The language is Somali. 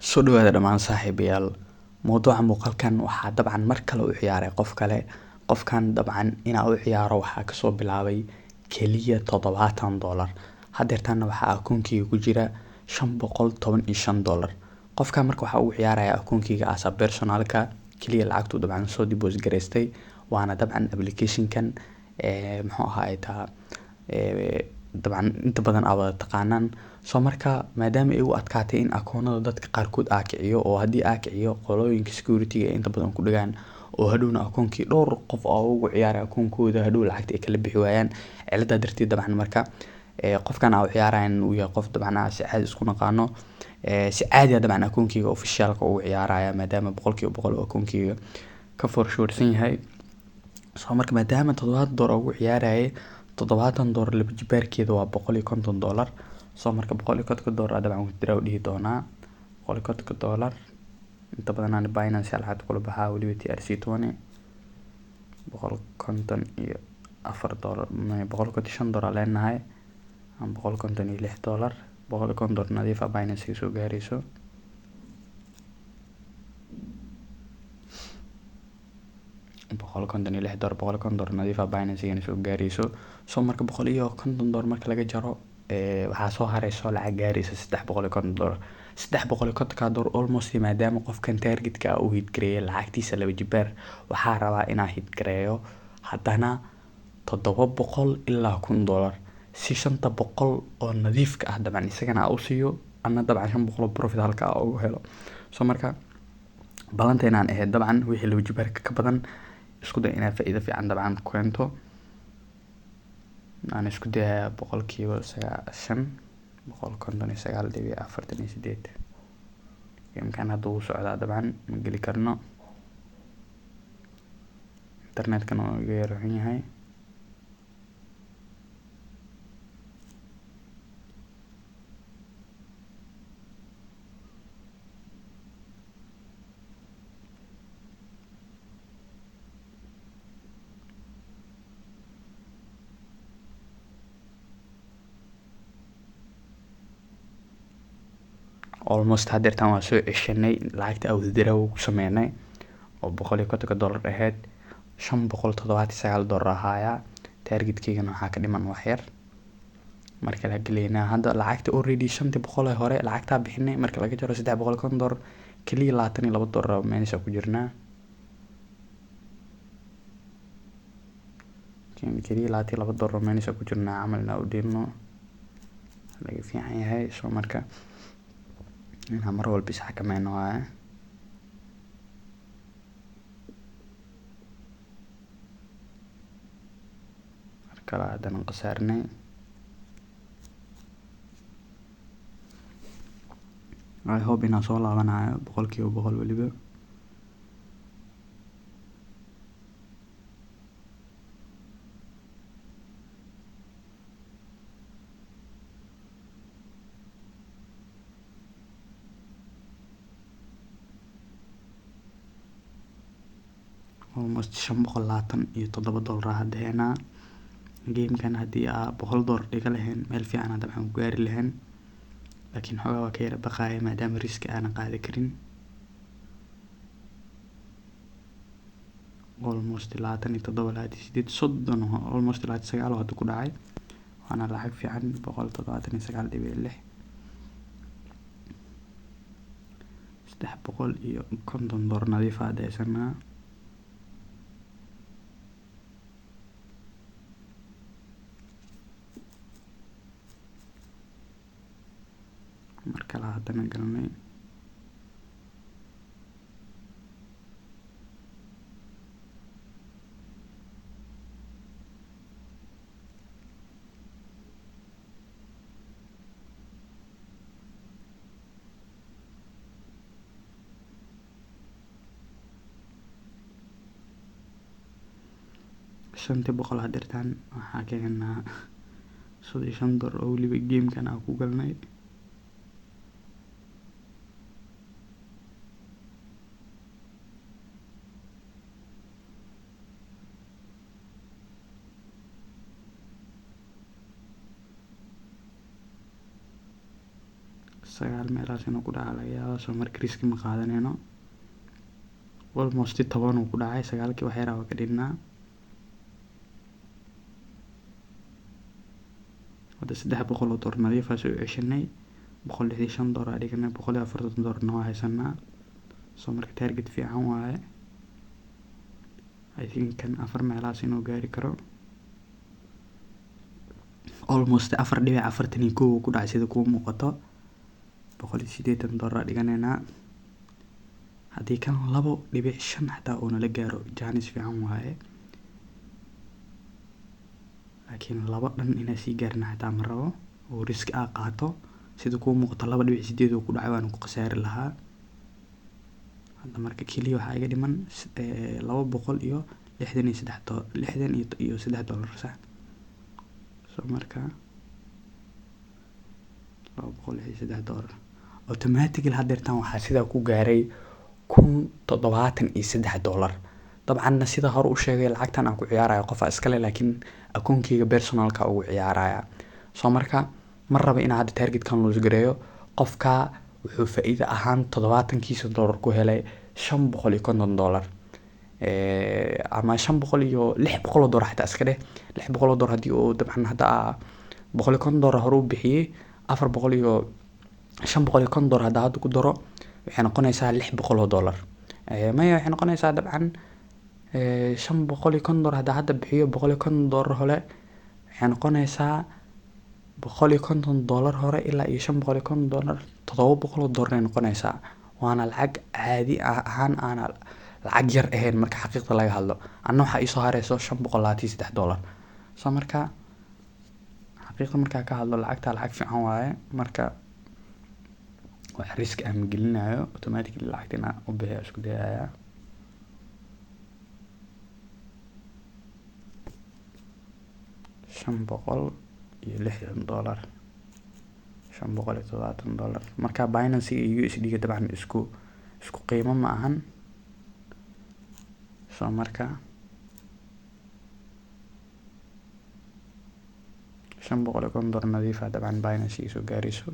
Soo dhawaada dhammaan saaxiibayaal. Mowduuca muuqaalkan waxaa dabcan mar kale u ciyaaray qof kale. Qofkan dabcan inaa u ciyaaro waxaa kasoo bilaabay keliya $70. Hadeertaana waxaa akoonkeyga ku jira $515. Qofkan marka waxaa ugu ciyaaraya akoonkeyga asa personalka keliya lacagtu dabcan soo deposit gareystay, waana dabcan application-kan muxuu ahaa taa dabcan inta badan aa wada taqaanaan. Soo marka maadaama ay u adkaatay in akoonada dadka qaarkood aa kiciyo, oo haddii aa kiciyo qolooyinka security-ga inta badan ku dhigaan, oo hadhowna akoonkii dhowr qof oo ugu ciyaaray akoonkooda hadhow lacagta ay kala bixi waayaan, ciladaa darteed dabcan marka qofkan aa u ciyaarayan uu yahay qof dabcan aa si caadi isku naqaano, si caadi ah dabcan akoonkeyga officialka ugu ciyaaraya, maadaama 100% uu akoonkeyga ka for sure-san yahay. Soo marka maadaama $70 ugu ciyaarayay, $70 laba jibaarkeeda waa $150. Soo marka $150 dabcan withdraw dhihi doonaa. $150 inta badan aan Binance lacagta kula baxaa, weliba TRC20. $154, $155 leenahay, ama $156. $150 nadiif ah Binance soo gaarayso. $156, $150 nadiif ah Binance soo gaarayso. Soo marka $150 marka laga jaro, waxaa soo hareyso lacag gaaraysa $350. $350 almost, maadaama qofkan targetka uu hit gareeyay lacagtiisa laba jibaar, waxaa rabaa inaa hit gareeyo haddana 700 ilaa $1000, si 500 oo nadiifka ah dabcan isagana aa u siiyo, ana dabcan 500 oo profit halka aa ugu helo. Soo marka balanta inaan ahayd dabcan wixii laba jibaarka ka badan isku day inaad faa'iido fiican dabcan ku keento. Aan isku dayayaa 90%, 159.48. Gamekan hadda wuu socdaa, dabcan ma geli karno, internetkana wuu iga yar xun yahay. Almost hadeertan waa soo ceshanay lacagta withdraw ku sameynay oo $150 ahayd. $579 ahaaya. Targetkeygana waxaa ka dhiman wax yar. Marka la geleynaa hadda lacagta already 500 ee hore lacagtaa bixinay, marka laga jaro $350, keliya $22 minus ku jirnaa. Keliya $22 minus ku jirnaa camal inaa u dhiibno laga fiican yahay. Soo marka inaan mar walba is xakameyno waaye. Mar kale haddana khasaarnay. I hope inaan soo laabanayo 100% weliba. Almost $527 hadda heenaa. Gamekan haddii aa $100 dhiga lahayn, meel fiican hadda waxaan ku gaari lahayn, laakiin xoogaa waa ka yara baqaaya maadaama risk aanan qaadi karin. Almost 27, 28, 30, almost 29 oo hadda ku dhacay, waana lacag fiican, 179.6. $350 nadiif ah hadda haysanaa. Mar kale haddana galnay. 500 hadeertaan waxaa keenaa $35 oo weliba gamekan aan ku galnay. 9 meelahaas inuu ku dhaca laga yaabaa. So marka risk ma qaadanayno. Almost 10 uu ku dhacay, 9kii wax yar waa ka dhignaa. Hadda $300 nadiif ah soo ceshanay, $165 aa dhiganay, $140 waa haysanaa. So marka target fiican waaye. I think kan 4 meelahaas inuu gaari karo. Almost 4.41 uu ku dhacay sida kuu muuqato. $180 aa dhiganaynaa. Haddii kan 2.5 xataa uu nala gaaro, chance fiican waaye. Laakiin laba dhan inaa sii gaarna xataa ma rabo oo risk aa qaato. Sida kuu muuqato 2.8 uu ku dhacay, waana ku khasaari lahaa. Hadda marka keliya waxaa iga dhiman 263, $63, sax. So marka $263 automatically haddeertan waxaa sidaa ku gaaray $1,073. Dabcanna sida hore u sheegay, lacagtan aan ku ciyaarayo qof iskale, laakiin akoonkeyga personalka ugu ciyaaraya. So marka ma rabo inaan hadda targetkan lose gareeyo. Qofka wuxuu faa'iido ahaan 70-kiisa dollar ku helay $550, ama 500 iyo $600 xataa iska dheh. $600 haddii uu dabcan hadda $150 hore u bixiyey, 400 iyo $550 hadda hadda ku daro, waxay noqonaysaa $600. Maya, waxay noqonaysaa dabcan $550 hadda hadda bixiyo, $150 hore, waxay noqonaysaa $150 hore ilaa iyo $550, $700 ay noqonaysaa. Waana lacag caadi ahaan aana lacag yar ahayn marka xaqiiqda laga hadlo. Anna waxaa iisoo hareyso $523. So marka xaqiiqda markaa ka hadlo, lacagta lacag fiican waaye. Marka wax risk ah ma gelinayo, automatically lacagta inaan u bixiyo isku dayayaa. $560, $570. Marka Binance iyo USD ga dabcan isku qiimo ma ahan. So marka $550 nadiif ah dabcan Binance soo gaarayso.